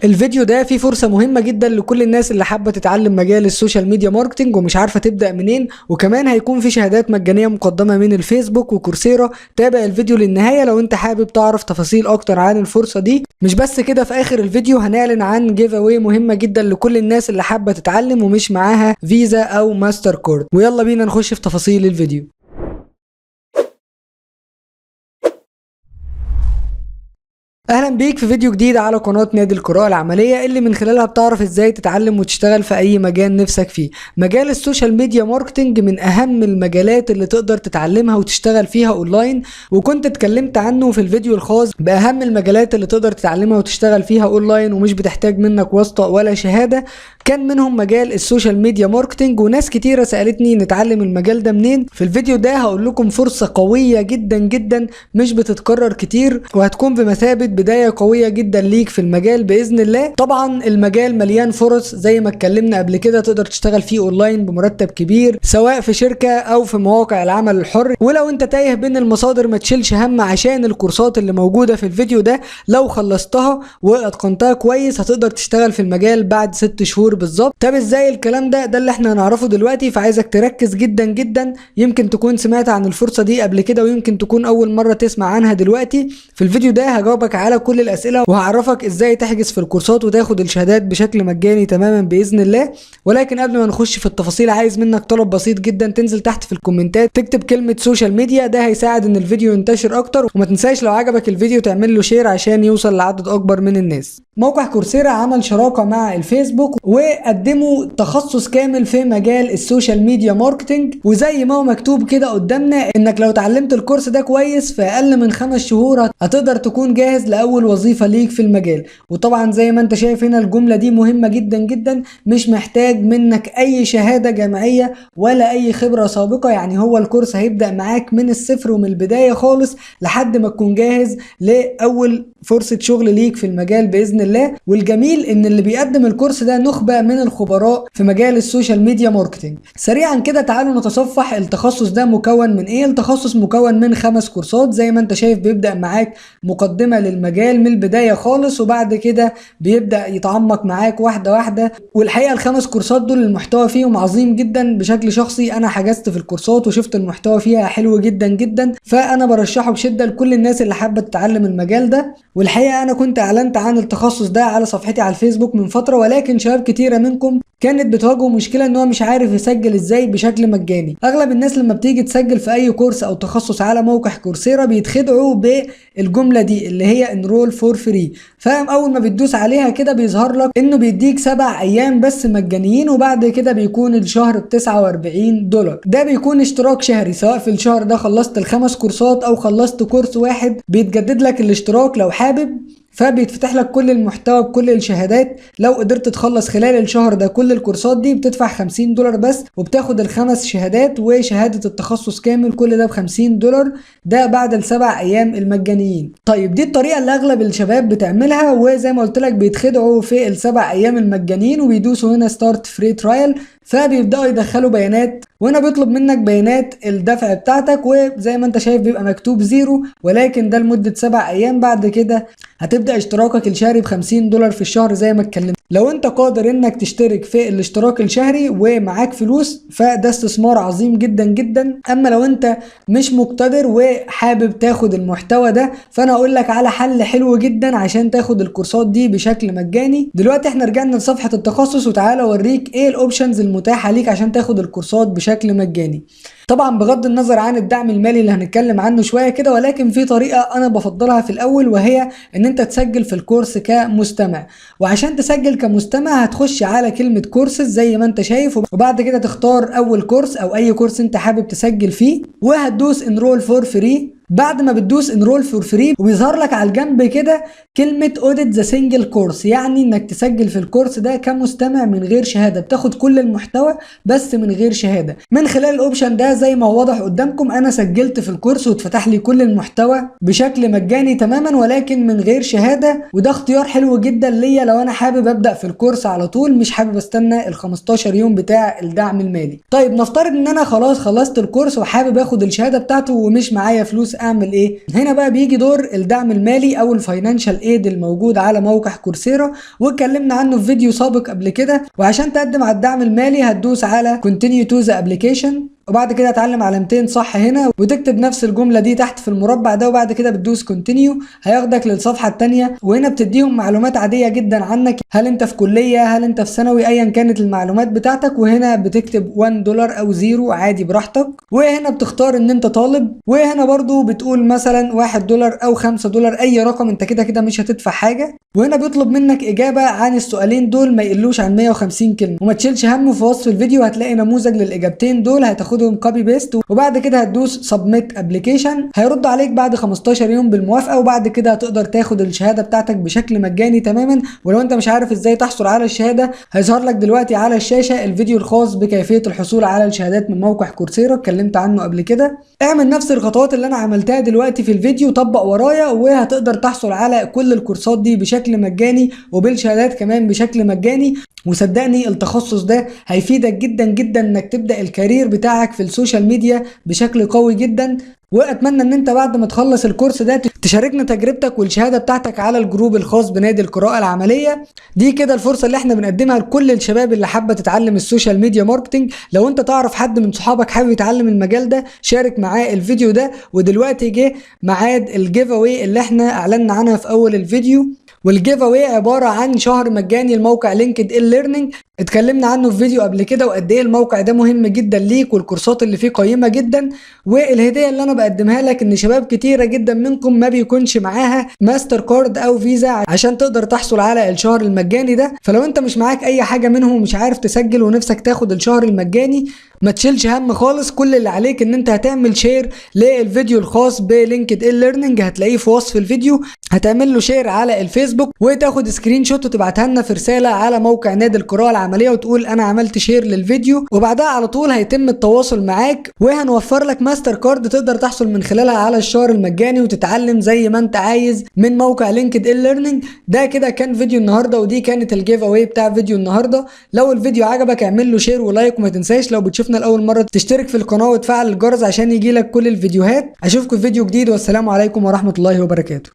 الفيديو ده فيه فرصة مهمة جدا لكل الناس اللي حابة تتعلم مجال ال social media marketing ومش عارفة تبدأ منين، وكمان هيكون في شهادات مجانية مقدمة من الفيسبوك وكورسيرا. تابع الفيديو للنهاية لو انت حابب تعرف تفاصيل اكتر عن الفرصة دي. مش بس كده، في اخر الفيديو هنعلن عن giveaway مهمة جدا لكل الناس اللي حابة تتعلم ومش معاها فيزا او ماستر كارد. ويلا بينا نخش في تفاصيل الفيديو. اهلا بيك في فيديو جديد على قناة نادي القراءة العملية، اللي من خلالها بتعرف ازاي تتعلم وتشتغل في اي مجال نفسك فيه. مجال ال social media marketing من اهم المجالات اللي تقدر تتعلمها وتشتغل فيها اونلاين، وكنت اتكلمت عنه في الفيديو الخاص باهم المجالات اللي تقدر تتعلمها وتشتغل فيها اونلاين ومش بتحتاج منك واسطة ولا شهادة. كان منهم مجال ال social media marketing، وناس كتيرة سألتني نتعلم المجال ده منين. في الفيديو ده هقول لكم فرصة قوية جدا جدا مش بتتكرر كتير، وهتكون بمثابة بداية قوية جدا ليك في المجال بإذن الله. طبعا المجال مليان فرص زي ما اتكلمنا قبل كده، تقدر تشتغل فيه اونلاين بمرتب كبير سواء في شركة او في مواقع العمل الحر. ولو انت تايه بين المصادر ما تشيلش هم، عشان الكورسات اللي موجودة في الفيديو ده لو خلصتها واتقنتها كويس هتقدر تشتغل في المجال بعد 6 شهور بالظبط. طب ازاي الكلام ده؟ ده اللي احنا هنعرفه دلوقتي، فعايزك تركز جدا جدا. يمكن تكون سمعت عن الفرصة دي قبل كده، ويمكن تكون اول مرة تسمع عنها دلوقتي. في الفيديو ده هجاوبك على كل الاسئلة وهعرفك ازاي تحجز في الكورسات وتاخد الشهادات بشكل مجاني تماما باذن الله. ولكن قبل ما نخش في التفاصيل عايز منك طلب بسيط جدا، تنزل تحت في الكومنتات تكتب كلمة social media، ده هيساعد ان الفيديو ينتشر اكتر. وما تنساش لو عجبك الفيديو تعمل له share عشان يوصل لعدد اكبر من الناس. موقع كورسيرا عمل شراكة مع الفيسبوك وقدموا تخصص كامل في مجال ال social media marketing، وزي ما هو مكتوب كده قدامنا انك لو اتعلمت الكورس ده كويس في اقل من 5 شهور هتقدر تكون جاهز لاول وظيفة ليك في المجال. وطبعا زي ما انت شايف هنا الجملة دي مهمة جدا جدا، مش محتاج منك اي شهادة جامعية ولا اي خبرة سابقة، يعني هو الكورس هيبدأ معاك من الصفر ومن البداية خالص لحد ما تكون جاهز لاول فرصة شغل ليك في المجال بإذن الله. والجميل ان اللي بيقدم الكورس ده نخبة من الخبراء في مجال ال social media marketing. سريعا كده تعالوا نتصفح التخصص ده مكون من ايه. التخصص مكون من 5 كورسات زي ما انت شايف، بيبدأ معاك مقدمة للمجال من البداية خالص، وبعد كده بيبدأ يتعمق معاك واحدة واحدة. والحقيقة ال5 كورسات دول المحتوى فيهم عظيم جدا. بشكل شخصي انا حجزت في الكورسات وشفت المحتوى فيها حلو جدا جدا، فانا برشحه بشدة لكل الناس اللي حابة تتعلم المجال ده. والحقيقة انا كنت اعلنت عن التخصص ده على صفحتي على الفيسبوك من فترة، ولكن شباب كتيرة منكم كانت بتواجهه مشكلة ان هو مش عارف يسجل ازاي بشكل مجاني. اغلب الناس لما بتيجي تسجل في اي كورس او تخصص على موقع كورسيرا بيتخدعوا بالجملة دي اللي هي enroll for free، فاهم؟ اول ما بتدوس عليها كده بيظهر لك انه بيديك 7 ايام بس مجانيين، وبعد كده بيكون الشهر ب $49. ده بيكون اشتراك شهري، سواء في الشهر ده خلصت ال5 كورسات او خلصت كورس واحد بيتجدد لك الاشتراك لو حابب، فبيتفتح لك كل المحتوى بكل الشهادات. لو قدرت تخلص خلال الشهر ده كل الكورسات دي بتدفع $50 بس، وبتاخد ال5 شهادات وشهادة التخصص كامل، كل ده ب$50، ده بعد ال7 ايام المجانيين. طيب دي الطريقة اللي اغلب الشباب بتعملها، وزي ما قلت لك بيتخدعوا في ال7 ايام المجانيين وبيدوسوا هنا start free trial، فبيبداوا يدخلوا بيانات، وهنا بيطلب منك بيانات الدفع بتاعتك، وزي ما انت شايف بيبقى مكتوب 0، ولكن ده لمدة 7 ايام. بعد كده هتبدأ اشتراكك الشهري ب$50 في الشهر زي ما اتكلمت. لو انت قادر انك تشترك في الاشتراك الشهري ومعاك فلوس فده استثمار عظيم جدا جدا. اما لو انت مش مقتدر وحابب تاخد المحتوى ده فانا اقول لك على حل حلو جدا عشان تاخد الكورسات دي بشكل مجاني. دلوقتي احنا رجعنا لصفحة التخصص، وتعالى اوريك ايه ال options المتاحة ليك عشان تاخد الكورسات بشكل مجاني. طبعا بغض النظر عن الدعم المالي اللي هنتكلم عنه شوية كده، ولكن في طريقة انا بفضلها في الاول، وهي ان انت تسجل في الكورس كمستمع. وعشان تسجل كمستمع هتخش على كلمة كورسز زي ما انت شايف، وبعد كده تختار اول كورس او اي كورس انت حابب تسجل فيه، وهتدوس enroll for free. بعد ما بتدوس enroll for free وبيظهر لك على الجنب كده كلمة audit the single course، يعني انك تسجل في الكورس ده كمستمع من غير شهادة، بتاخد كل المحتوى بس من غير شهادة. من خلال ال option ده زي ما هو واضح قدامكم انا سجلت في الكورس واتفتح لي كل المحتوى بشكل مجاني تماما ولكن من غير شهادة، وده اختيار حلو جدا ليا لو انا حابب ابدا في الكورس على طول، مش حابب استنى ال 15 يوم بتاع الدعم المالي. طيب نفترض ان انا خلاص خلصت الكورس وحابب اخد الشهادة بتاعته ومش معايا فلوس اعمل ايه؟ هنا بقى بيجي دور الدعم المالي او ال financial aid الموجود على موقع كورسيرا، واتكلمنا عنه في فيديو سابق قبل كده. وعشان تقدم على الدعم المالي هتدوس على continue to the application، وبعد كده تعلم علامتين صح هنا وتكتب نفس الجملة دي تحت في المربع ده، وبعد كده بتدوس continue. هياخدك للصفحه الثانيه، وهنا بتديهم معلومات عادية جدا عنك، هل انت في كليه، هل انت في ثانوي، ايا كانت المعلومات بتاعتك. وهنا بتكتب 1 دولار او 0 عادي براحتك، وهنا بتختار ان انت طالب، وهنا برضو بتقول مثلا 1 دولار او 5 دولار، اي رقم، انت كده كده مش هتدفع حاجه. وهنا بيطلب منك اجابه عن السؤالين دول ما يقلوش عن 150 كلمه، وما تشيلش هم، في وصف الفيديو هتلاقي نموذج للاجابتين دول، هتاخدهم copy paste، وبعد كده هتدوس submit application. هيرد عليك بعد 15 يوم بالموافقه، وبعد كده هتقدر تاخد الشهادة بتاعتك بشكل مجاني تماما. ولو انت مش عارف ازاي تحصل على الشهاده، هيظهر لك دلوقتي على الشاشة الفيديو الخاص بكيفية الحصول على الشهادات من موقع كورسيرا، اتكلمت عنه قبل كده. اعمل نفس الخطوات اللي انا عملتها دلوقتي في الفيديو، طبق ورايا، وهتقدر تحصل على كل الكورسات دي بشكل مجاني وبالشهادات كمان بشكل مجاني. وصدقني التخصص ده هيفيدك جدا جدا انك تبدا ال career بتاعك في ال social media بشكل قوي جدا. واتمنى ان انت بعد ما تخلص الكورس ده تشاركنا تجربتك والشهادة بتاعتك على الجروب الخاص بنادي القراءة العمليه. دي كده الفرصة اللي احنا بنقدمها لكل الشباب اللي حابة تتعلم ال social media marketing. لو انت تعرف حد من صحابك حابب يتعلم المجال ده، شارك معاه الفيديو ده. ودلوقتي جه ميعاد ال giveaway اللي احنا اعلنا عنها في اول الفيديو، وال giveaway عبارة عن شهر مجاني لموقع LinkedIn Learning، اتكلمنا عنه في فيديو قبل كده، وقد ايه الموقع ده مهم جدا ليك والكورسات اللي فيه قيمة جدا. والهديه اللي انا بقدمها لك ان شباب كتيرة جدا منكم ما بيكونش معاها ماستر كارد او فيزا عشان تقدر تحصل على الشهر المجاني ده. فلو انت مش معاك اي حاجة منهم ومش عارف تسجل ونفسك تاخد الشهر المجاني، ما تشيلش هم خالص. كل اللي عليك ان انت هتعمل share للفيديو الخاص ب LinkedIn Learning، هتلاقيه في وصف الفيديو، هتعمل له share على الفيسبوك وتاخد screenshot وتبعتها لنا في رسالة على موقع نادي القراءة العمليه، وتقول انا عملت share للفيديو، وبعدها على طول هيتم التواصل معاك وهنوفر لك ماستر كارد تقدر تحصل من خلالها على الشهر المجاني وتتعلم زي ما انت عايز من موقع LinkedIn Learning. ده كده كان فيديو النهارده، ودي كانت ال giveaway بتاع فيديو النهارده. لو الفيديو عجبك اعمل له share و like، وما تنساش لو بتشوفنا لاول مرة تشترك في القناة وتفعل الجرس عشان يجيلك كل الفيديوهات. اشوفكم في فيديو جديد، والسلام عليكم ورحمة الله وبركاته.